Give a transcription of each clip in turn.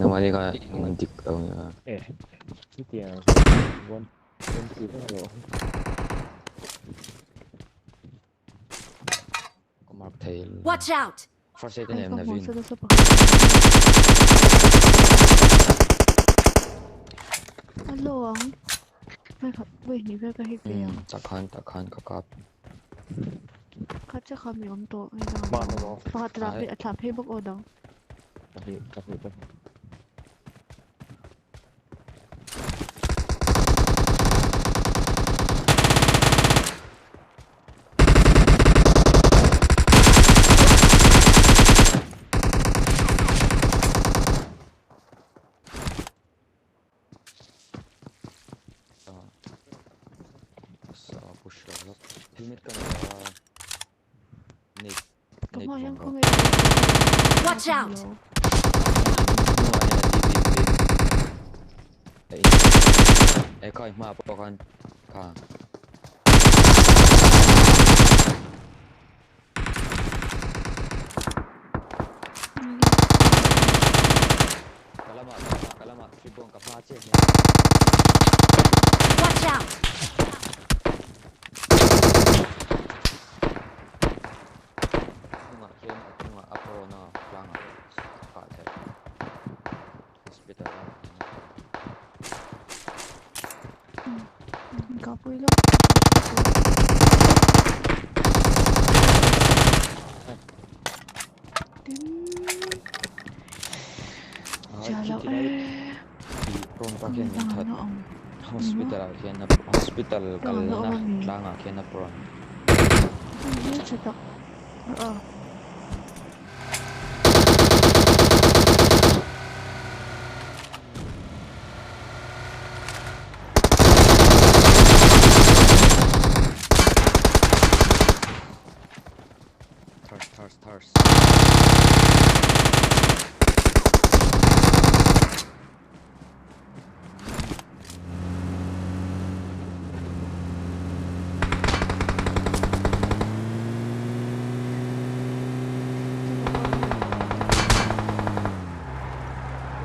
Nangmah ni kha dik lo nia. Eh, chutiang one 20 vek alawm. Ka mark thei lo. Watch out! First aid a Ai nei ka em hmu Naveen? nasa nasa pakhat. A lo ang. Vai khat vawi hnih vel ka hit ve ang. Takhan takhan ka kap. Kha chiah kha mi awm tawh hei dang Hman emaw. Pakhat tla phei a thlah phei bawk aw dang. Pahnih pahnih pahnih. Helmet ka nei a Nate Ka Nate hma hian vawng rawh. khawngaih in Watch out! Hnungah hian a ti bik bik. E kha i hmaah pawh khan kha. Ka lamah ka lamah ka lamah Tribon ka hma chiah hian. Watch out! Hnungah hian a hnungah a prawn a tlangah kah theih hospital a Ka pui lo. Hospital ah khian hospital kalna tlangah khian a prawn. Thirst thirst thirst.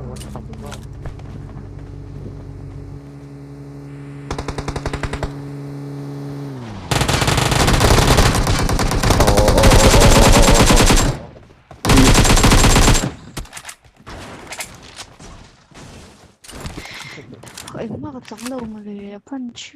What the fuck? Engmah ka chang lo mawle a punch.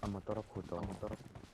A motor a phut tawh.